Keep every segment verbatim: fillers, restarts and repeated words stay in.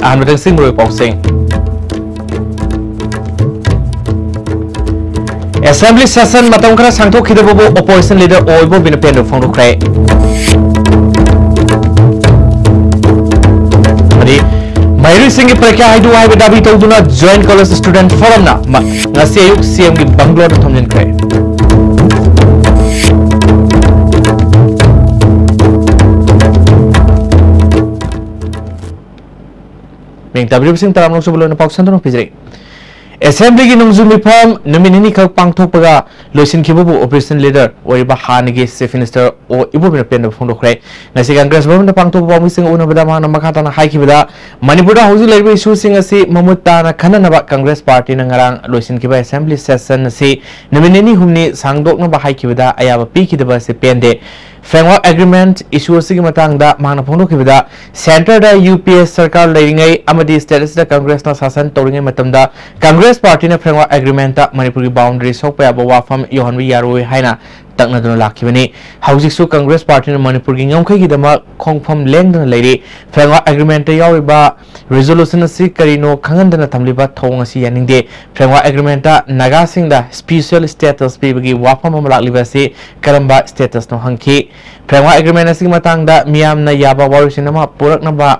ꯑꯍꯥꯟꯕꯗ ꯉꯁꯤ ꯃꯔꯨꯑꯣꯏꯕ ꯄꯥꯎꯁꯤꯡ꯫ Assembly session ꯃꯇꯝ ꯈꯔ ꯁꯥꯡꯊꯣꯛꯈꯤꯗꯕꯕꯨ opposition leader ꯑꯣ ꯏꯕꯣꯕꯤꯅ ꯄꯦꯟꯗꯕ ꯐꯣꯡꯗꯣꯛꯈ꯭ꯔꯦ꯫ ꯑꯃꯗꯤ ꯃꯍꯩꯔꯣꯏꯁꯤꯡꯒꯤ ꯄꯔꯤꯈ꯭ꯌꯥ ꯍꯥꯏꯗꯣꯛꯎ ꯍꯥꯏꯕ ꯗꯥꯕꯤ ꯇꯧꯗꯨꯅ Joint College Student Forumꯅ ꯃ-, ꯉꯁꯤ ꯑꯌꯨꯛ ꯁꯤ ꯑꯦꯝꯒꯤ ꯕꯪꯒ꯭ꯂꯣꯗ ꯊꯣꯝꯖꯤꯟꯈ꯭ꯔꯦ꯫ ꯃꯤꯡ ꯇꯥꯕꯤꯔꯤꯕꯁꯤꯡ ꯇꯔꯥꯃꯔꯛ ꯁꯨꯕ ꯂꯣꯏꯅ ꯄꯥꯎ ꯁꯟꯗꯣꯛꯅ ꯄꯤꯖꯔꯤ꯫ Assemblyꯒꯤ ꯅꯣꯡꯖꯨ ꯃꯤꯐꯝ ꯅꯨꯃꯤꯠ ꯅꯤꯅꯤꯈꯛ ꯄꯥꯡꯊꯣꯛꯄꯒ ꯂꯣꯏꯁꯤꯟꯈꯤꯕꯕꯨ opposition leader ꯑꯣꯏꯔꯤꯕ ꯍꯥꯟꯅꯒꯤ Chief Minister ꯑꯣ ꯏꯕꯣꯕꯤꯅ ꯄꯦꯟꯗꯕ ꯐꯣꯡꯗꯣꯛꯈ꯭ꯔꯦ꯫ ꯉꯁꯤ Congress ꯚꯕꯟꯗ ꯄꯥꯡꯊꯣꯛꯄ ꯄꯥꯎꯃꯤꯁꯤꯡꯒ ꯎꯅꯕꯗ ꯃꯍꯥꯛꯅ ꯃꯈꯥ ꯇꯥꯅ ꯍꯥꯏꯈꯤꯕꯗ, ꯃꯅꯤꯄꯨꯔꯗ ꯍꯧꯖꯤꯛ ꯂꯩꯔꯤꯕ issueꯁꯤꯡ ꯑꯁꯤ ꯃꯃꯨꯠ ꯇꯥꯅ ꯈꯟꯅꯅꯕ Congress Partyꯅ ꯉꯔꯥꯡ ꯂꯣꯏꯁꯤꯟꯈꯤꯕ Assembly session ꯑꯁꯤ ꯅꯨꯃꯤꯠ ꯅꯤꯅꯤ ꯍꯨꯝꯅꯤ ꯁꯥꯡꯗꯣꯛꯅꯕ ꯍꯥꯏꯈꯤꯕꯗ ꯑꯌꯥꯕ ꯄꯤꯈꯤꯗꯕ ꯑꯁꯤ ꯄꯦꯟꯗꯦ꯫ Framework Agreement issue ꯑꯁꯤꯒꯤ ꯃꯇꯥꯡꯗ ꯃꯍꯥꯛꯅ ꯐꯣꯡꯗꯣꯛꯈꯤꯕꯗ, Centreꯗ UPA ꯁꯔꯀꯥꯔ ꯂꯩꯔꯤꯉꯩ ꯑꯃꯗꯤ state ꯑꯁꯤꯗ Congressꯅ ꯁꯥꯁꯟ ꯇꯧꯔꯤꯉꯩ ꯃꯇꯝꯗ Congress Partyꯅ Framework Agreementꯇ ꯃꯅꯤꯄꯨꯔꯒꯤ boundary ꯁꯣꯛꯄ ꯌꯥꯕ ꯋꯥꯐꯝ ꯌꯧꯍꯟꯕ ꯌꯥꯔꯣꯏ ꯍꯥꯏꯅ ꯇꯛꯅꯗꯨꯅ ꯂꯥꯛꯈꯤꯕꯅꯤ꯫ ꯍꯧꯖꯤꯛꯁꯨ Congress Partyꯅ ꯃꯅꯤꯄꯨꯔꯒꯤ ꯉꯝꯈꯩꯒꯤꯗꯃꯛ ꯈꯣꯡꯐꯝ ꯂꯦꯡꯗꯅ ꯂꯩꯔꯤ꯫ Framework Agreementꯇ ꯌꯥꯎꯔꯤꯕ resolution ꯑꯁꯤ ꯀꯔꯤꯅꯣ ꯈꯪꯍꯟꯗꯅ ꯊꯝꯂꯤꯕ ꯊꯧꯑꯣꯡ ꯑꯁꯤ ꯌꯥꯅꯤꯡꯗꯦ꯫ Framework Agreementꯇ ꯅꯥꯒꯥꯁꯤꯡꯗ special status ꯄꯤꯕꯒꯤ ꯋꯥꯐꯝ ꯑꯃ ꯂꯥꯛꯂꯤꯕ ꯑꯁꯤ ꯀꯔꯝꯕ statusꯅꯣ ꯍꯪꯈꯤ꯫ Framework Agreement ꯑꯁꯤꯒꯤ ꯃꯇꯥꯡꯗ ꯃꯤꯌꯥꯝꯅ ꯌꯥꯕ ꯋꯥꯔꯣꯏꯁꯤꯟ ꯑꯃ ꯄꯨꯔꯛꯅꯕ,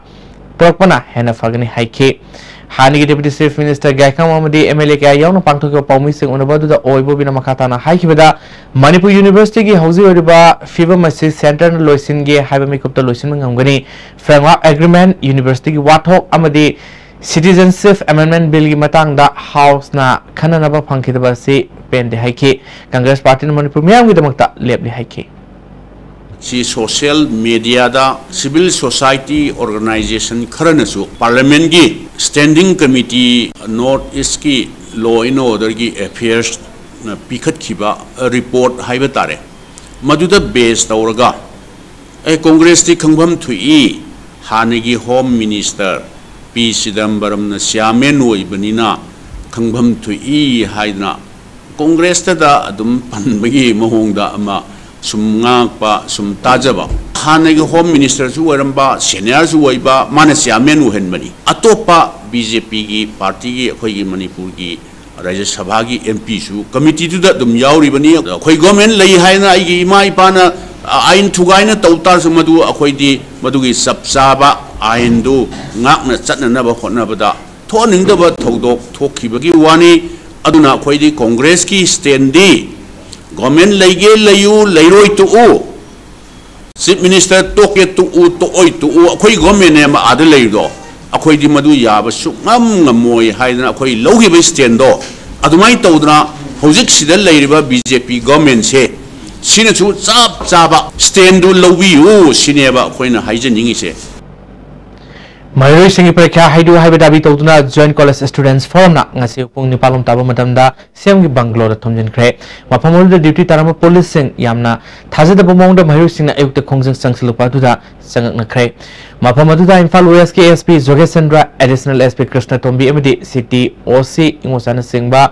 ꯄꯨꯔꯛꯄꯅ ꯍꯦꯟꯅ ꯐꯒꯅꯤ ꯍꯥꯏꯈꯤ꯫ ꯍꯥꯟꯅꯒꯤ Deputy Chief Minister ꯒꯥꯏꯈꯥꯝ ꯑꯃꯗꯤ MLA ꯀꯌꯥ ꯌꯥꯎꯅ ꯄꯥꯡꯊꯣꯛꯈꯤꯕ ꯄꯥꯎꯃꯤꯁꯤꯡ ꯎꯅꯕ ꯑꯗꯨꯗ ꯑꯣ ꯏꯕꯣꯕꯤꯅ ꯃꯈꯥ ꯇꯥꯅ ꯍꯥꯏꯈꯤꯕꯗ, ꯃꯅꯤꯄꯨꯔ Universityꯒꯤ ꯍꯧꯖꯤꯛ ꯑꯣꯏꯔꯤꯕ ꯐꯤꯕꯝ ꯑꯁꯤ Centreꯅ ꯂꯣꯏꯁꯤꯟꯒꯦ ꯍꯥꯏꯕ ꯃꯤꯀꯨꯞꯇ ꯂꯣꯏꯁꯤꯟꯕ ꯉꯝꯒꯅꯤ꯫ Framework Agreement, Universityꯒꯤ ꯋꯥꯊꯣꯛ ꯑꯃꯗꯤ Citizenship Amendment Billꯒꯤ ꯃꯇꯥꯡꯗ Houseꯅ ꯈꯟꯅꯅꯕ ꯐꯪꯈꯤꯗꯕ ꯑꯁꯤ ꯄꯦꯟꯗꯦ ꯍꯥꯏꯈꯤ꯫ Congress Partyꯅ ꯃꯅꯤꯄꯨꯔ ꯃꯤꯌꯥꯝꯒꯤꯗꯃꯛꯇ ꯂꯦꯞꯂꯤ ꯍꯥꯏꯈꯤ꯫ ꯁꯤ social mediaꯗ civil society organization ꯈꯔꯅꯁꯨ Parliamentꯀꯤ Standing Committee North Eastꯀꯤ Law and Orderꯒꯤ Affairsꯅ ꯄꯤꯈꯠꯈꯤꯕ report ꯍꯥꯏꯕ ꯇꯥꯔꯦ, ꯃꯗꯨꯗ base ꯇꯧꯔꯒ, ꯑꯦ, Congressꯇꯤ ꯈꯪꯐꯝ ꯊꯣꯛꯏ, ꯍꯥꯟꯅꯒꯤ Home Minister ꯄꯤ ꯆꯤꯗꯝꯕꯔꯝꯅ chairman ꯑꯣꯏꯕꯅꯤꯅ ꯈꯪꯐꯝ ꯊꯣꯛꯏ ꯍꯥꯏꯗꯅ Congressꯇꯗ ꯑꯗꯨꯝ ꯄꯟꯕꯒꯤ ꯃꯑꯣꯡꯗ ꯑꯃ ꯁꯨꯝ ꯉꯥꯡꯉꯛꯄ, ꯁꯨꯝ ꯇꯥꯖꯕ, ꯍꯥꯟꯅꯒꯤ ꯍꯣꯝ ꯃꯤꯅꯤꯁꯇꯔꯁꯨ ꯑꯣꯏꯔꯝꯕ, ꯁꯦꯅꯤꯌꯔꯁꯨ ꯑꯣꯏꯕ, ꯃꯥꯅ ꯆꯤꯌꯥꯔꯃꯦꯟ ꯑꯣꯏꯍꯟꯕꯅꯤ꯫ ꯑꯇꯣꯞꯄ ꯕꯤ ꯖꯦ ꯄꯤꯒꯤ ꯄꯥꯔꯇꯤꯒꯤ, ꯑꯩꯈꯣꯏꯒꯤ ꯃꯅꯤꯄꯨꯔꯒꯤ ꯔꯥꯖ꯭ꯌ ꯁꯚꯥꯒꯤ ꯑꯦꯝ ꯄꯤꯁꯨ ꯀꯃꯤꯇꯤꯗꯨꯗ ꯑꯗꯨꯝ ꯌꯥꯎꯔꯤꯕꯅꯤ꯫ ꯑꯩꯈꯣꯏ ꯒꯣꯔꯃꯦꯟ ꯂꯩ ꯍꯥꯏꯅ ꯑꯩꯒꯤ ꯏꯃꯥ ꯏꯄꯥꯅ ꯑꯥꯏꯟ ꯊꯨꯒꯥꯏꯅ ꯇꯧ ꯇꯥꯔꯁꯨ, ꯃꯗꯨ ꯑꯩꯈꯣꯏꯗꯤ ꯃꯗꯨꯒꯤ ꯆꯞ ꯆꯥꯕ ꯑꯥꯏꯟꯗꯨ ꯉꯥꯛꯅ ꯆꯠꯅꯅꯕ ꯍꯣꯠꯅꯕꯗ ꯊꯣꯛꯍꯟꯅꯤꯡꯗꯕ ꯊꯧꯗꯣꯛ ꯊꯣꯛꯈꯤꯕꯒꯤ ꯋꯥꯅꯤ꯫ ꯑꯗꯨꯅ ꯑꯩꯈꯣꯏꯗꯤ ꯀꯣꯡꯒ꯭ꯔꯦꯁꯀꯤ ꯁ꯭ꯇꯦꯟꯗꯤ, ꯒꯣꯔꯃꯦꯟ ꯂꯩꯒꯦ ꯂꯩꯌꯨ, ꯂꯩꯔꯣꯏ ꯇꯣꯛꯎ, ꯆꯤꯐ ꯃꯤꯅꯤꯁꯇꯔ ꯇꯣꯛꯀꯦ ꯇꯣꯛꯎ, ꯇꯣꯛꯑꯣꯏ ꯇꯣꯛꯎ, ꯑꯩꯈꯣꯏ ꯒꯣꯔꯃꯦꯟꯅꯦ ꯑꯃ ꯑꯥꯗ ꯂꯩꯔꯤꯗꯣ, ꯑꯩꯈꯣꯏꯗꯤ ꯃꯗꯨ ꯌꯥꯕ ꯁꯨꯡꯉꯝ ꯉꯝꯃꯣꯏ ꯍꯥꯏꯗꯅ ꯑꯩꯈꯣꯏ ꯂꯧꯈꯤꯕ ꯁ꯭ꯇꯦꯟꯗꯣ, ꯑꯗꯨꯃꯥꯏꯅ ꯇꯧꯗꯅ ꯍꯧꯖꯤꯛꯁꯤꯗ ꯂꯩꯔꯤꯕ ꯕꯤ ꯖꯦ ꯄꯤ ꯒꯣꯔꯃꯦꯟꯁꯦ, ꯁꯤꯅꯁꯨ ꯆꯞ ꯆꯥꯕ ꯁ꯭ꯇꯦꯟꯗꯨ ꯂꯧꯕꯤꯌꯨ ꯁꯤꯅꯦꯕ ꯑꯩꯈꯣꯏꯅ ꯍꯥꯏꯖꯅꯤꯡꯉꯤꯁꯦ꯫ ꯃꯍꯩꯔꯣꯏꯁꯤꯡꯒꯤ ꯄꯔꯤꯈ꯭ꯌꯥ ꯍꯩꯗꯣꯛ ꯍꯥꯏꯕ ꯗꯥꯕꯤ ꯇꯧꯗꯨꯅ Joint College Students Forum ꯅ ꯉꯁꯤ ꯄꯨꯡ ꯅꯤꯄꯥꯟ ꯂꯣꯝ ꯇꯥꯕ ꯃꯇꯝꯗ ꯁꯤ ꯑꯦꯝꯒꯤ ꯕꯪꯒ꯭ꯂꯣꯗ ꯊꯣꯝꯖꯤꯟꯈ꯭ꯔꯦ꯫ ꯃꯐꯝ ꯑꯗꯨꯗ ꯗ꯭ꯌꯨꯇꯤ ꯇꯥꯔꯝꯕ ꯄꯨꯂꯤꯁꯁꯤꯡ ꯌꯥꯝꯅ ꯊꯥꯖꯗꯕ ꯃꯑꯣꯡꯗ ꯃꯍꯩꯔꯣꯏꯁꯤꯡꯅ ꯑꯌꯨꯛꯇ ꯈꯣꯡꯖꯪ ꯆꯪꯁꯤꯜꯂꯛꯄ ꯑꯗꯨꯗ ꯆꯪꯉꯛꯅꯈ꯭ꯔꯦ꯫ ꯃꯐꯝ ꯑꯗꯨꯗ ꯏꯝꯐꯥꯜ ꯋꯦꯁꯀꯤ ꯑꯦꯁ ꯄꯤ ꯖꯣꯒꯦꯁ Chandra, additional S P Krishna Tombi ꯑꯃꯗꯤ ꯁꯤꯇꯤ ꯑꯣ ꯁꯤ ꯏꯉꯣꯆꯥꯅꯆꯤꯡꯕ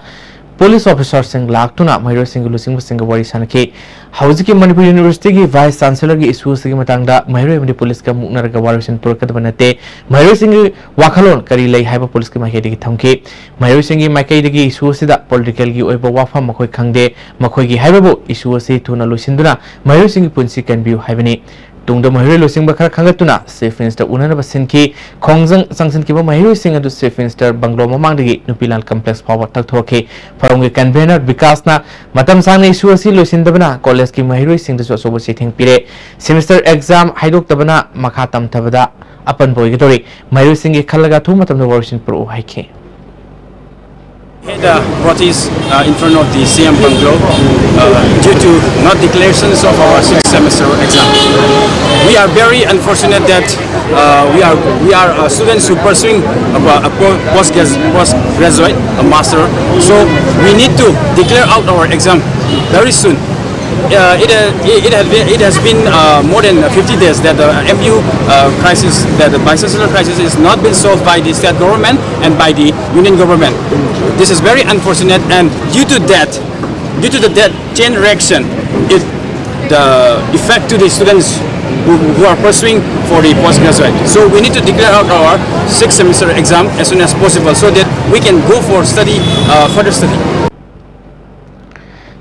ꯄꯨꯂꯤꯁ ꯑꯣꯐꯤꯁꯥꯔꯁꯤꯡ ꯂꯥꯛꯇꯨꯅ ꯃꯍꯩꯔꯣꯏꯁꯤꯡꯒꯤ ꯂꯨꯆꯤꯡꯕꯁꯤꯡꯒ ꯋꯥꯔꯤ ꯁꯥꯅꯈꯤ꯫ ꯍꯧꯖꯤꯛꯀꯤ ꯃꯅꯤꯄꯨꯔ ꯌꯨꯅꯤꯚꯔꯁꯤꯇꯤꯒꯤ ꯚꯥꯏꯁ ꯆꯥꯟꯁꯦꯂꯔꯒꯤ ꯏꯁꯨ ꯑꯁꯤꯒꯤ ꯃꯇꯥꯡꯗ ꯃꯍꯩꯔꯣꯏ ꯑꯃꯗꯤ ꯄꯨꯂꯤꯁꯀ ꯃꯨꯛꯅꯔꯒ ꯋꯥꯔꯣꯏꯁꯤꯟ ꯄꯨꯔꯛꯀꯗꯕ ꯅꯠꯇꯦ꯫ ꯃꯍꯩꯔꯣꯏꯁꯤꯡꯒꯤ ꯋꯥꯈꯜꯂꯣꯟ ꯀꯔꯤ ꯂꯩ ꯍꯥꯏꯕ ꯄꯨꯂꯤꯁꯀꯤ ꯃꯥꯏꯀꯩꯗꯒꯤ ꯊꯝꯈꯤ꯫ ꯃꯍꯩꯔꯣꯏꯁꯤꯡꯒꯤ ꯃꯥꯏꯀꯩꯗꯒꯤ ꯏꯁꯨ ꯑꯁꯤꯗ ꯄꯣꯂꯤꯇꯤꯀꯦꯜꯒꯤ ꯑꯣꯏꯕ ꯋꯥꯐꯝ ꯃꯈꯣꯏ ꯈꯪꯗꯦ꯫ ꯃꯈꯣꯏꯒꯤ ꯍꯥꯏꯕꯕꯨ ꯏꯁꯨ ꯑꯁꯤ ꯊꯨꯅ ꯂꯣꯏꯁꯤꯟꯗꯨꯅ ꯃꯍꯩꯔꯣꯏꯁꯤꯡꯒꯤ ꯄꯨꯟꯁꯤ ꯀꯟꯕꯤꯌꯨ ꯍꯥꯏꯕꯅꯤ꯫ ꯇꯨꯡꯗ ꯃꯍꯩꯔꯣꯏ ꯂꯨꯆꯤꯡꯕ ꯈꯔ ꯈꯟꯒꯠꯇꯨꯅ ꯆꯤꯐ ꯃꯤꯅꯤꯁꯇꯔ ꯎꯅꯅꯕ ꯁꯤꯟꯈꯤ꯫ ꯈꯣꯡꯖꯪ ꯆꯪꯁꯤꯟꯈꯤꯕ ꯃꯍꯩꯔꯣꯏꯁꯤꯡ ꯑꯗꯨ ꯆꯤꯐ ꯃꯤꯅꯤꯁꯇꯔ ꯕꯪꯒ꯭ꯂꯣ ꯃꯃꯥꯡꯗꯒꯤ ꯅꯨꯄꯤꯂꯥꯜ ꯀꯝꯄ꯭ꯂꯦꯛꯁ ꯐꯥꯎꯕ ꯊꯛꯊꯣꯔꯛꯈꯤ꯫ ꯐꯣꯔꯝꯒꯤ ꯀꯟꯚꯦꯅꯔ ꯕꯤꯀꯥꯁꯅ ꯃꯇꯝ ꯁꯥꯡꯅ ꯏꯁꯨ ꯑꯁꯤ ꯂꯣꯏꯁꯤꯟꯗꯕꯅ ꯀꯣꯂꯦꯖꯀꯤ ꯃꯍꯩꯔꯣꯏꯁꯤꯡꯗꯁꯨ ꯑꯆꯧꯕ ꯆꯩꯊꯦꯡ ꯄꯤꯔꯦ꯫ ꯁꯤꯃꯤꯁꯇꯔ ꯑꯦꯛꯖꯥꯝ ꯍꯥꯏꯗꯣꯛꯇꯕꯅ ꯃꯈꯥ ꯇꯝꯊꯕꯗ ꯑꯄꯟꯕ ꯑꯣꯏꯒꯗꯧꯔꯤ꯫ ꯃꯍꯩꯔꯣꯏꯁꯤꯡꯒꯤ ꯈꯜꯂꯒ ꯑꯊꯨꯕ ꯃꯇꯝꯗ ꯋꯥꯔꯣꯏꯁꯤꯟ ꯄꯨꯔꯛꯎ ꯍꯥꯏꯈꯤ꯫ Had a protest uh, in front of the C M bungalow uh, due to not declarations of our sixth semester exam. We are very unfortunate that uh, we are we are uh, students who pursuing a, a po- post postgraduate, a master. So we need to declare out our exam very soon. Uh, it, uh, it, it, has been, it has been uh, more than fifty days that the M U uh, crisis, that the bicentennial crisis is not been solved by the state government and by the union government. This is very unfortunate, and due to that, due to the, that chain reaction, it, uh, effect to the students who, who are pursuing for the postgraduate. So we need to declare out our sixth semester exam as soon as possible so that we can go for study, uh, further study.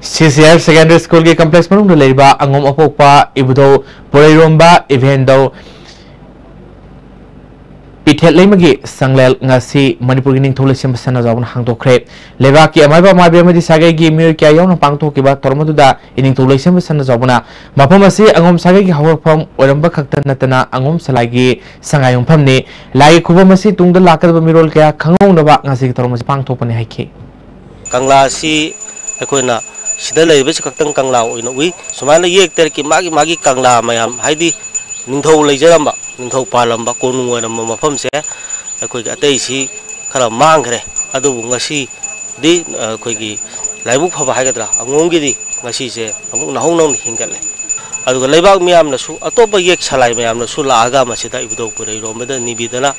ꯁꯤ C F secondary ꯁ꯭ꯀꯨꯜꯒꯤ complex ꯃꯅꯨꯡꯗ ꯂꯩꯔꯤꯕ ꯑꯉꯣꯝ ꯑꯄꯣꯛꯄ ꯏꯕꯨꯙꯧ ꯄꯨꯔꯩꯔꯣꯝꯕ ꯏꯚꯦꯟꯗꯧ ꯄꯤꯊꯦꯠ ꯂꯩꯃꯒꯤ ꯁꯪꯂꯦꯜ ꯉꯁꯤ ꯃꯅꯤꯄꯨꯔꯒꯤ ꯅꯤꯡꯊꯧ ꯂꯩꯁꯦꯝꯕ ꯁꯅꯥꯖꯥꯎꯕꯅ ꯍꯥꯡꯗꯣꯛꯈ꯭ꯔꯦ꯫ ꯂꯩꯕꯥꯛꯀꯤ ꯑꯃꯥꯏꯕ ꯑꯃꯥꯏꯕꯤ ꯑꯃꯗꯤ ꯁꯥꯒꯩꯒꯤ ꯃꯤꯑꯣꯏ ꯀꯌꯥ ꯌꯥꯎꯅ ꯄꯥꯡꯊꯣꯛꯈꯤꯕ ꯊꯧꯔꯝ ꯑꯗꯨꯗ ꯏꯅꯤꯡꯊꯧ ꯂꯩꯁꯦꯝꯕ ꯁꯅꯥꯖꯥꯎꯕꯅ ꯃꯐꯝ ꯑꯁꯤ ꯑꯉꯣꯝ ꯁꯥꯒꯩꯒꯤ ꯍꯧꯔꯛꯐꯝ ꯑꯣꯏꯔꯝꯕ ꯈꯛꯇ ꯅꯠꯇꯅ ꯑꯉꯣꯝ ꯁꯂꯥꯏꯒꯤ ꯁꯉꯥꯏ ꯌꯨꯝꯐꯝꯅꯤ꯫ ꯂꯥꯏꯒꯤ ꯈꯨꯕꯝ ꯑꯁꯤ ꯇꯨꯡꯗ ꯂꯥꯛꯀꯗꯕ ꯃꯤꯔꯣꯜ ꯀꯌꯥ ꯈꯪꯍꯧꯅꯕ ꯉꯁꯤꯒꯤ ꯊꯧꯔꯝ ꯑꯁꯤ ꯄꯥꯡꯊꯣꯛꯄꯅꯤ ꯍꯥꯏꯈꯤ꯫ ꯀꯪꯂꯥ ꯑꯁꯤ ꯑꯩꯈꯣꯏꯅ ꯁꯤꯗ ꯂꯩꯔꯤꯕꯁꯤ ꯈꯛꯇꯪ ꯀꯪꯂꯥ ꯑꯣꯏꯅ ꯎꯏ꯫ ꯁꯨꯃꯥꯏꯅ ꯌꯦꯛ ꯇꯔꯦꯠꯀꯤ ꯃꯥꯒꯤ ꯃꯥꯒꯤ ꯀꯪꯂꯥ ꯃꯌꯥꯝ, ꯍꯥꯏꯗꯤ ꯅꯤꯡꯊꯧ ꯂꯩꯖꯔꯝꯕ, ꯅꯤꯡꯊꯧ ꯄꯥꯜꯂꯝꯕ, ꯀꯣꯅꯨꯡ ꯑꯣꯏꯔꯝꯕ ꯃꯐꯝꯁꯦ ꯑꯩꯈꯣꯏꯒꯤ ꯑꯇꯩꯁꯤ ꯈꯔ ꯃꯥꯡꯈ꯭ꯔꯦ꯫ ꯑꯗꯨꯕꯨ ꯉꯁꯤꯗꯤ ꯑꯩꯈꯣꯏꯒꯤ ꯂꯥꯏꯕꯛ ꯐꯕ ꯍꯥꯏꯒꯗ꯭ꯔꯥ, ꯑꯉꯣꯝꯒꯤꯗꯤ ꯉꯁꯤꯁꯦ ꯑꯃꯨꯛ ꯅꯧꯍꯧ ꯅꯧꯅ ꯍꯤꯡꯒꯠꯂꯦ꯫ ꯑꯗꯨꯒ ꯂꯩꯕꯥꯛ ꯃꯤꯌꯥꯝꯅꯁꯨ, ꯑꯇꯣꯞꯄ ꯌꯦꯛ ꯁꯂꯥꯏ ꯃꯌꯥꯝꯅꯁꯨ ꯂꯥꯛꯑꯒ ꯃꯁꯤꯗ ꯏꯕꯨꯙꯧ ꯄꯨꯔꯩꯔꯣꯝꯕꯗ ꯅꯤꯕꯤꯗꯅ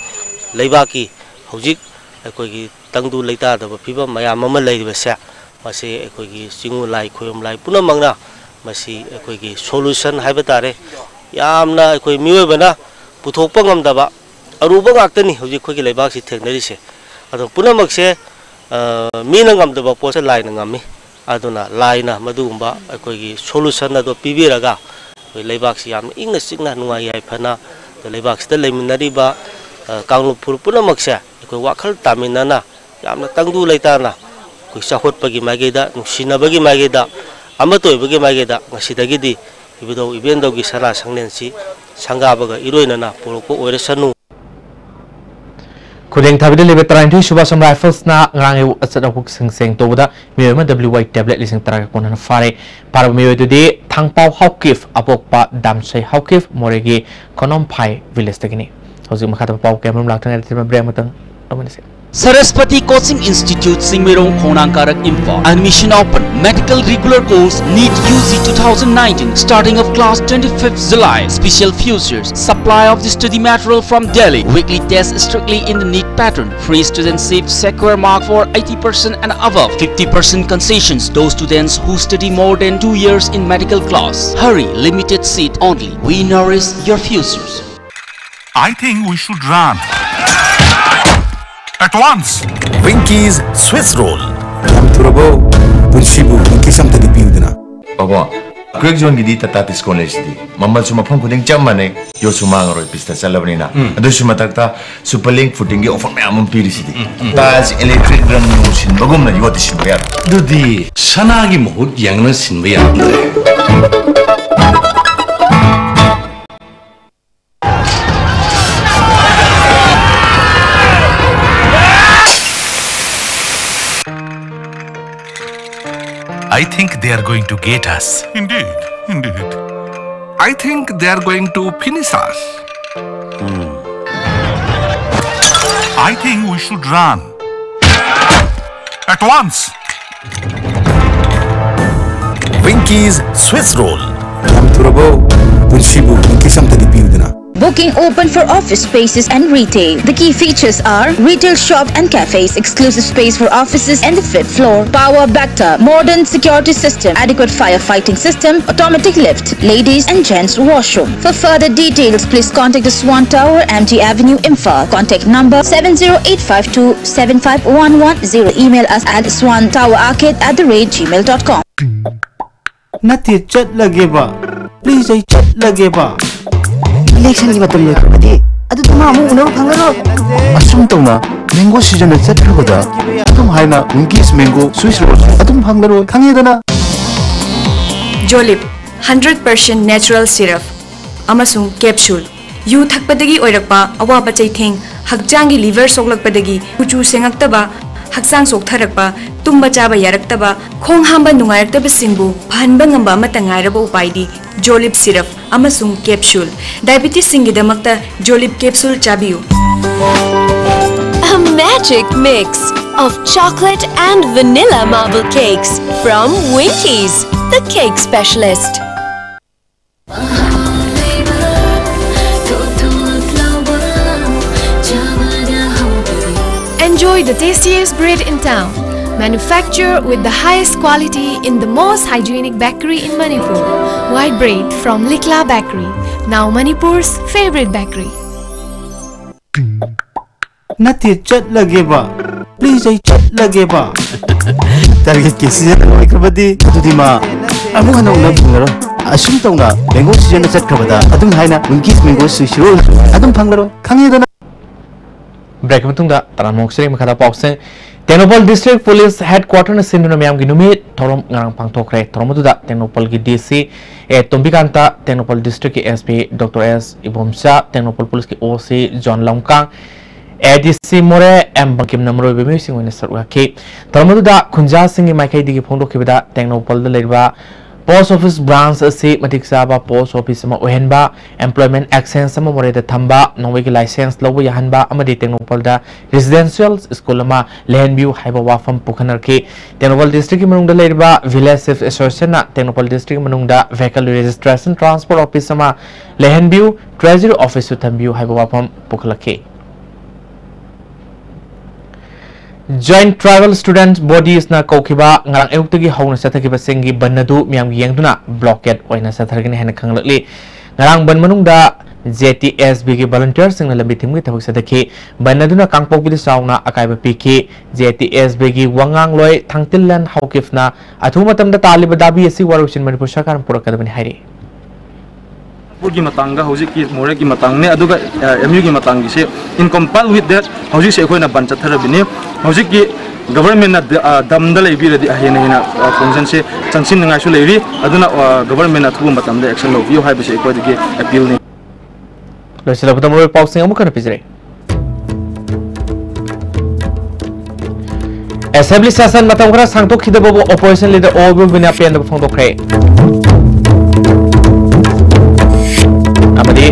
ꯂꯩꯕꯥꯛꯀꯤ ꯍꯧꯖꯤꯛ ꯑꯩꯈꯣꯏꯒꯤ ꯇꯪꯗꯨ ꯂꯩꯇꯥꯗꯕ ꯐꯤꯕꯝ ꯃꯌꯥꯝ ꯑꯃ ꯂꯩꯔꯤꯕꯁꯦ, ꯃꯁꯤ ꯑꯩꯈꯣꯏꯒꯤ ꯆꯤꯡꯉꯨ ꯂꯥꯏ, ꯈꯣꯏꯔꯨꯝ ꯂꯥꯏ ꯄꯨꯝꯅꯃꯛꯅ ꯃꯁꯤ ꯑꯩꯈꯣꯏꯒꯤ solution ꯍꯥꯏꯕ ꯇꯥꯔꯦ, ꯌꯥꯝꯅ ꯑꯩꯈꯣꯏ ꯃꯤꯑꯣꯏꯕꯅ ꯄꯨꯊꯣꯛꯄ ꯉꯝꯗꯕ ꯑꯔꯨꯕ ꯉꯥꯛꯇꯅꯤ ꯍꯧꯖꯤꯛ ꯑꯩꯈꯣꯏꯒꯤ ꯂꯩꯕꯥꯛꯁꯤ ꯊꯦꯡꯅꯔꯤꯁꯦ꯫ ꯑꯗꯣ ꯄꯨꯝꯅꯃꯛꯁꯦ, ꯑ, ꯃꯤꯅ ꯉꯝꯗꯕ ꯄꯣꯠꯁꯦ ꯂꯥꯏꯅ ꯉꯝꯃꯤ꯫ ꯑꯗꯨꯅ ꯂꯥꯏꯅ ꯃꯗꯨꯒꯨꯝꯕ ꯑꯩꯈꯣꯏꯒꯤ solution ꯑꯗꯣ ꯄꯤꯕꯤꯔꯒ ꯑꯩꯈꯣꯏ ꯂꯩꯕꯥꯛꯁꯤ ꯌꯥꯝꯅ ꯏꯪꯅ ꯆꯤꯛꯅ ꯅꯨꯡꯉꯥꯏ ꯌꯥꯏꯐꯅ ꯂꯩꯕꯥꯛꯁꯤꯗ ꯂꯩꯃꯤꯟꯅꯔꯤꯕ, ꯑ, ꯀꯥꯡꯂꯨꯞ ꯐꯨꯔꯨꯞ ꯄꯨꯝꯅꯃꯛꯁꯦ ꯑꯩꯈꯣꯏ ꯋꯥꯈꯜ ꯇꯥꯃꯤꯟꯅꯅ ꯌꯥꯝꯅ ꯇꯪꯗꯨ ꯂꯩꯇꯥꯅ ꯑꯩꯈꯣꯏ ꯆꯥꯎꯈꯠꯄꯒꯤ ꯃꯥꯏꯀꯩꯗ, ꯅꯨꯡꯁꯤꯅꯕꯒꯤ ꯃꯥꯏꯀꯩꯗ, ꯑꯃꯠꯇ ꯑꯣꯏꯕꯒꯤ ꯃꯥꯏꯀꯩꯗ ꯉꯁꯤꯗꯒꯤꯗꯤ ꯏꯕꯨꯙꯧ ꯏꯕꯦꯟꯗꯧꯒꯤ ꯁꯅꯥ ꯁꯪꯂꯦꯟꯁꯤ ꯁꯪꯒꯥꯕꯒ ꯏꯔꯣꯏꯅꯅ ꯄꯨꯔꯛꯄ ꯑꯣꯏꯔꯁꯅꯨ꯫ ꯈꯨꯗꯦꯡ ꯊꯥꯕꯤꯗ ꯂꯩꯕ ꯇꯔꯥꯅꯤꯊꯣꯏ ꯁꯨꯕ ꯑꯁꯥꯝ ꯔꯥꯏꯐꯜꯁꯅ ꯉꯔꯥꯡ ꯑꯌꯨꯛ ꯑꯆꯠ ꯑꯋꯣꯛꯁꯤꯡ ꯁꯦꯡꯗꯣꯛꯄꯗ ꯃꯤꯑꯣꯏ ꯑꯃ W Y tablet ꯂꯤꯁꯤꯡ ꯇꯔꯥꯒ ꯀꯣꯟꯅꯅ ꯐꯥꯔꯦ꯫ ꯐꯥꯔꯕ ꯃꯤꯑꯣꯏ ꯑꯗꯨꯗꯤ ꯊꯥꯡꯄꯥꯎ ꯍꯥꯎꯀꯤꯞ, ꯑꯄꯣꯛꯄ ꯗꯥꯝꯁꯩ ꯍꯥꯎꯀꯤꯞ, ꯃꯣꯔꯦꯒꯤ ꯈꯣꯅꯣꯝꯐꯥꯏ ꯚꯤꯂꯦꯖꯇꯒꯤꯅꯤ꯫ ꯍꯧꯖꯤꯛ ꯃꯈꯥ ꯇꯥꯕ ꯄꯥꯎ ꯀꯌꯥ ꯑꯃꯔꯣꯝ ꯂꯥꯛꯇ꯭ꯔꯤꯉꯩꯗ ꯊꯤꯟꯕ break ꯑꯃꯇꯪ ꯂꯧꯃꯤꯟꯅꯁꯤ꯫ Saraswati Coaching Institute, Singmeirong, Khongnangkarak, Imphal. Admission open. Medical regular course, NEET U G two thousand nineteen, starting of class twenty-fifth July. Special features: supply of the study material from Delhi. Weekly test strictly in the NEET pattern. Free students save secure mark for eighty percent and above. Fifty percent concessions. Those students who study more than two years in medical class. Hurry, limited seat only. We nourish your futures. I think we should run. At once. Winky's Swiss Roll. ꯌꯥꯝ ꯊꯨꯔꯕꯣ? ꯄꯨꯟꯁꯤꯕꯨ ꯋꯤꯡꯀꯤꯁ ꯑꯝꯇꯗꯤ ꯄꯤꯌꯨꯗꯅ꯫ ꯄꯥꯕꯣ, ꯀ꯭ꯔꯦꯛ ꯖꯣꯟꯒꯤꯗꯤ Tata discount ꯂꯩꯁꯤꯗꯤ꯫ ꯃꯃꯜꯁꯨ ꯃꯐꯝ ꯈꯨꯗꯤꯡ ꯆꯞ ꯃꯥꯟꯅꯩ꯫ ꯌꯣꯠꯁꯨ ꯃꯥꯡꯉꯔꯣꯏ, ꯄꯤꯁꯇ ꯆꯠꯂꯕꯅꯤꯅ꯫ ꯑꯗꯨꯁꯨ ꯃꯊꯛꯇ super link ꯐꯨꯇꯤꯡꯒꯤ offer ꯃꯌꯥꯝ ꯑꯃ ꯄꯤꯔꯤꯁꯤꯗꯤ꯫ ꯇꯥꯏꯜꯁ ꯏꯂꯦꯛꯇ꯭ꯔꯤꯛ ꯔꯪ ꯅꯨꯡ ꯁꯤꯟꯕꯒꯨꯝꯅ ꯌꯣꯠꯇꯤ ꯁꯤꯟꯕ ꯌꯥꯔꯣꯏ꯫ ꯑꯗꯨꯗꯤ ꯁꯅꯥꯒꯤ ꯃꯍꯨꯠ ꯌꯦꯡꯅ ꯁꯤꯟꯕ ꯌꯥꯔꯝꯗ꯭ꯔꯦ꯫ I think they are going to get us. Indeed, indeed. I think they are going to finish us. I think we should run. At once. Winky's Swiss Roll. ꯌꯥꯝ ꯊꯨꯔꯕꯣ? ꯄꯨꯟꯁꯤꯕꯨ ꯋꯤꯡꯀꯤꯁ ꯑꯝꯇꯗꯤ ꯄꯤꯌꯨꯗꯅ꯫ Booking open for office spaces and retail. The key features are retail shop and cafes, exclusive space for offices and the fifth floor, power backup, modern security system, adequate firefighting system, automatic lift, ladies and gents washroom. For further details, please contact the Swan Tower, M G Avenue, Imphal. Contact number seven zero eight five two seven five one one zero. Email us at swan tower arcade at the rate gmail dot com. ꯅꯠꯇꯦ, ꯆꯠꯂꯒꯦꯕ꯫ Please, ꯑꯩ ꯆꯠꯂꯒꯦꯕ꯫ ꯏꯂꯦꯛꯁꯟꯒꯤ ꯃꯇꯝ ꯂꯣꯏꯈ꯭ꯔꯕꯗꯤ ꯑꯗꯨꯗ ꯃꯥ ꯑꯃꯨꯛ ꯎꯅꯕ ꯐꯪꯉꯔꯣꯏ꯫ ꯑꯁꯨꯝ ꯇꯧꯅ ꯃꯦꯡꯒꯣ ꯁꯤꯖꯟꯅ ꯆꯠꯈ꯭ꯔꯕꯗ ꯑꯗꯨꯝ ꯍꯥꯏꯅ ꯋꯤꯡꯀꯤꯁ ꯃꯦꯡꯒꯣ ꯁ꯭ꯋꯤꯁ ꯔꯣꯜꯁ ꯑꯗꯨꯝ ꯐꯪꯂꯔꯣꯏ, ꯈꯪꯉꯦꯗꯅ? ꯖꯣꯂꯤꯞ ꯍꯟꯗ꯭ꯔꯦꯠ ꯄꯥꯔꯁꯦꯟ ꯅꯦꯆꯔꯦꯜ ꯁꯤꯔꯞ ꯑꯃꯁꯨꯡ ꯀꯦꯞꯁꯨꯜ꯫ ꯌꯨ ꯊꯛꯄꯗꯒꯤ ꯑꯣꯏꯔꯛꯄ ꯑꯋꯥꯕ ꯆꯩꯊꯦꯡ, ꯍꯛꯆꯥꯡꯒꯤ ꯂꯤꯚꯔ ꯁꯣꯛꯂꯛꯄꯗꯒꯤ ꯀꯨꯆꯨ ꯁꯦꯡꯉꯛꯇꯕ, ꯍꯛꯆꯥꯡ ꯆꯣꯛꯊꯔꯛꯄ, ꯇꯨꯝꯕ ꯆꯥꯕ ꯌꯥꯔꯛꯇꯕ, ꯈꯣꯡ ꯍꯥꯝꯕ ꯅꯨꯡꯉꯥꯏꯔꯛꯇꯕꯁꯤꯡꯕꯨ ꯐꯍꯟꯕ ꯉꯝꯕ ꯑꯃꯠꯇ ꯉꯥꯏꯔꯕ ꯎꯄꯥꯏꯗꯤ ꯖꯣꯂꯤꯞ ꯁꯤꯔꯞ ꯑꯃꯁꯨꯡ ꯀꯦꯞꯁꯨꯜ꯫ ꯗꯥꯏꯕꯤꯇꯤꯁꯁꯤꯡꯒꯤꯗꯃꯛꯇ ꯖꯣꯂꯤꯞ ꯀꯦꯞꯁꯨꯜ ꯆꯥꯕꯤꯌꯨ꯫ Magic mix of chocolate and vanilla marble cakes from Winkies, the cake specialist. Enjoy the tastiest bread in town. Manufactured with the highest quality in the most hygienic bakery in Manipur. White bread from Likla Bakery, now Manipur's favorite bakery. ꯅꯠꯇꯦ, ꯆꯠꯂꯒꯦꯕ꯫ Please, ꯑꯩ ꯆꯠꯂꯒꯦꯕ꯫ Target ꯀꯤ season ꯂꯣꯏꯈ꯭ꯔꯕꯗꯤ ꯑꯗꯨꯗꯤ ꯃꯥ ꯑꯃꯨꯛ ꯍꯟꯅ ꯎꯅꯕ ꯐꯪꯂꯔꯣꯏ꯫ ꯑꯁꯨꯝ ꯇꯧꯅ mango season ꯅ ꯆꯠꯈ꯭ꯔꯕꯗ ꯑꯗꯨꯝ ꯍꯥꯏꯅ Winkies mango swiss roll ꯑꯗꯨꯝ ꯐꯪꯂꯔꯣꯏ꯫ ꯈꯪꯉꯦꯗꯅ? Break ꯃꯇꯨꯡꯗ ꯇꯔꯥꯃꯣꯛꯁꯔꯤ ꯃꯈꯥꯗ ꯄꯥꯎꯁꯤꯡ꯫ ꯇꯦꯡꯅꯧꯄꯜ District Police Headquarter ꯅ ꯁꯤꯟꯗꯨꯅ ꯃꯤꯌꯥꯝꯒꯤ ꯅꯨꯃꯤꯠ ꯊꯧꯔꯝ ꯉꯔꯥꯡ ꯄꯥꯡꯊꯣꯛꯈ꯭ꯔꯦ꯫ ꯊꯧꯔꯝ ꯑꯗꯨꯗ ꯇꯦꯡꯅꯧꯄꯜꯒꯤ D C A ꯇꯣꯝꯕꯤꯀꯥꯟꯇ, Tengnoupal District ꯀꯤ S P Doctor S Ibomcha, Tengnoupal Police ꯀꯤ O C John ꯂꯝꯀꯥꯡ, A D C ꯃꯣꯔꯦ M ꯕꯪꯀꯤꯝꯅ ꯃꯔꯨꯑꯣꯏꯕ ꯃꯤꯑꯣꯏꯁꯤꯡ ꯑꯣꯏꯅ ꯁꯔꯨꯛ ꯌꯥꯈꯤ꯫ ꯊꯧꯔꯝ ꯑꯗꯨꯗ ꯈꯨꯟꯖꯥꯁꯤꯡꯒꯤ ꯃꯥꯏꯀꯩꯗꯒꯤ ꯐꯣꯡꯗꯣꯛꯈꯤꯕꯗ ꯇꯦꯡꯅꯧꯄꯜꯗ ꯂꯩꯔꯤꯕ Post Office Branch ꯑꯁꯤ ꯃꯇꯤꯛ ꯆꯥꯕ post office ꯑꯃ ꯑꯣꯏꯍꯟꯕ, employment exchange ꯑꯃ ꯃꯣꯔꯦꯗ ꯊꯝꯕ, ꯅꯣꯡꯃꯩꯒꯤ license ꯂꯧꯕ ꯌꯥꯍꯟꯕ ꯑꯃꯗꯤ ꯇꯦꯡꯅꯧꯄꯜꯗ residential school ꯑꯃ ꯂꯩꯍꯟꯕꯤꯌꯨ ꯍꯥꯏꯕ ꯋꯥꯐꯝ ꯄꯨꯈꯠꯅꯔꯛꯈꯤ꯫ ꯇꯦꯡꯅꯧꯄꯜ District ꯀꯤ ꯃꯅꯨꯡꯗ ꯂꯩꯔꯤꯕ Village Chief Association ꯅ ꯇꯦꯡꯅꯧꯄꯜ District ꯀꯤ ꯃꯅꯨꯡꯗ vehicle registration transport office ꯑꯃ ꯂꯩꯍꯟꯕꯤꯌꯨ, treasury office ꯁꯨ ꯊꯝꯕꯤꯌꯨ ꯍꯥꯏꯕ ꯋꯥꯐꯝ ꯄꯨꯈꯠꯂꯛꯈꯤ꯫ Joint Tribal Student Bodies ꯅ ꯀꯧꯈꯤꯕ ꯉꯔꯥꯡ ꯑꯌꯨꯛꯇꯒꯤ ꯍꯧꯅ ꯆꯠꯊꯈꯤꯕꯁꯤꯡꯒꯤ ꯕꯟ ꯑꯗꯨ ꯃꯤꯌꯥꯝꯒꯤ ꯌꯦꯡꯗꯨꯅ blockade ꯑꯣꯏꯅ ꯆꯠꯊꯔꯒꯅꯤ ꯍꯥꯏꯅ ꯈꯪꯂꯛꯂꯤ꯫ ꯉꯔꯥꯡ ꯕꯟ ꯃꯅꯨꯡꯗ J T S B ꯒꯤ volunteer ꯁꯤꯡꯅ ꯂꯝꯕꯤ ꯊꯤꯡꯕꯒꯤ ꯊꯕꯛ ꯆꯠꯊꯈꯤ꯫ ꯕꯟ ꯑꯗꯨꯅ ꯀꯥꯡꯄꯣꯛꯄꯤꯗ ꯆꯥꯎꯅ ꯑꯀꯥꯏꯕ ꯄꯤꯈꯤ꯫ J T S B ꯒꯤ ꯋꯥ ꯉꯥꯡꯂꯣꯏ ꯊꯥꯡꯇꯤꯜꯂꯦꯟ ꯍꯧꯀꯤꯐꯅ ꯑꯊꯨꯕ ꯃꯇꯝꯗ ꯇꯥꯜꯂꯤꯕ ꯗꯥꯕꯤ ꯑꯁꯤ ꯋꯥꯔꯣꯏꯁꯤꯟ ꯃꯅꯤꯄꯨꯔ ꯁꯔꯀꯥꯔꯅ ꯄꯨꯔꯛꯀꯗꯕꯅꯤ ꯍꯥꯏꯔꯤ꯫ ꯄꯨꯔꯒꯤ ꯃꯇꯥꯡꯒ ꯍꯧꯖꯤꯛꯀꯤ ꯃꯣꯔꯦꯒꯤ ꯃꯇꯥꯡꯅꯦ, ꯑꯗꯨꯒ ꯑꯦꯝ ꯌꯨꯒꯤ ꯃꯇꯥꯡꯒꯤꯁꯦ, in comply with that, ꯍꯧꯖꯤꯛꯁꯦ ꯑꯩꯈꯣꯏꯅ ꯕꯟ ꯆꯠꯊꯔꯕꯅꯤ꯫ ꯍꯧꯖꯤꯛꯀꯤ ꯒꯚꯔꯟꯃꯦꯟꯅ ꯗ- ꯑ, ꯗꯝꯗ ꯂꯩꯕꯤꯔꯗꯤ ꯍꯦꯟꯅ ꯍꯦꯟꯅ, ꯑ, ꯐꯪꯁꯟꯁꯦ ꯆꯪꯁꯤꯟꯅꯤꯡꯉꯥꯏꯁꯨ ꯂꯩꯔꯤ꯫ ꯑꯗꯨꯅ, ꯑ, ꯒꯚꯔꯟꯃꯦꯟꯅ ꯑꯊꯨꯕ ꯃꯇꯝꯗ action ꯂꯧꯕꯤꯌꯨ ꯍꯥꯏꯕꯁꯦ ꯑꯩꯈꯣꯏꯗꯒꯤ appeal ꯅꯤ꯫ ꯂꯣꯏꯁꯤꯜꯂꯛꯄꯗ ꯃꯔꯨꯑꯣꯏꯕ ꯄꯥꯎꯁꯤꯡ ꯑꯃꯨꯛ ꯍꯟꯅ ꯄꯤꯖꯔꯤ꯫ Assembly session ꯃꯇꯝ ꯈꯔ ꯁꯥꯡꯗꯣꯛꯈꯤꯗꯕꯕꯨ opposition leader ꯑꯣ ꯕꯤꯔꯕꯨꯅ ꯄꯦꯟꯗꯕ ꯐꯣꯡꯗꯣꯛꯈ꯭ꯔꯦ꯫ ꯑꯃꯗꯤ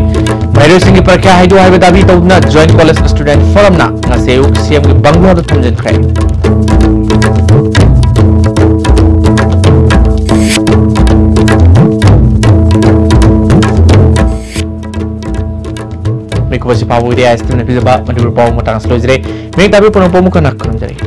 ꯃꯍꯩꯔꯣꯏꯁꯤꯡꯒꯤ ꯄꯔꯤꯈ꯭ꯌꯥ ꯍꯩꯗꯣꯛ ꯍꯥꯏꯕ ꯗꯥꯕꯤ ꯇꯧꯗꯨꯅ Joint College Student Forum ꯅ ꯉꯁꯤ ꯑꯌꯨꯛ C M ꯒꯤ bungalow ꯗ ꯊꯣꯝꯖꯤꯟꯈ꯭ꯔꯦ꯫ ꯃꯤꯀꯨꯞ ꯑꯁꯤ ꯐꯥꯎꯕ ꯏꯗꯤꯌꯥ ꯁꯤꯇꯝꯅ ꯄꯤꯖꯕ ꯃꯅꯤꯄꯨꯔ ꯄꯥꯎ ꯃꯇꯥꯡ ꯑꯁꯤ ꯂꯣꯏꯖꯔꯦ꯫ ꯃꯌꯦꯛ ꯇꯥꯕꯤꯌꯨ ꯄꯨꯝꯅꯃꯛꯄꯨ ꯑꯃꯨꯛ ꯍꯟꯅ ꯈꯨꯔꯨꯝꯖꯔꯤ꯫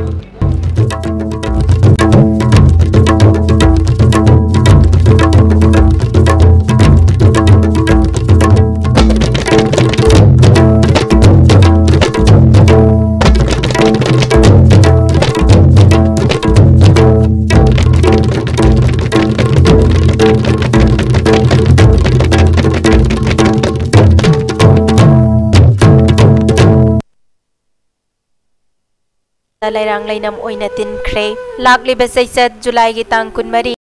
ꯂꯩꯔꯥꯡ ꯂꯩꯅꯝ ꯑꯣꯏꯅ ꯇꯤꯟꯈ꯭ꯔꯦ꯫ ꯂꯥꯛꯂꯤꯕ ꯆꯩꯆꯠ ꯖꯨꯂꯥꯏꯒꯤ ꯇꯥꯡ ꯀꯨꯟꯃꯔꯤ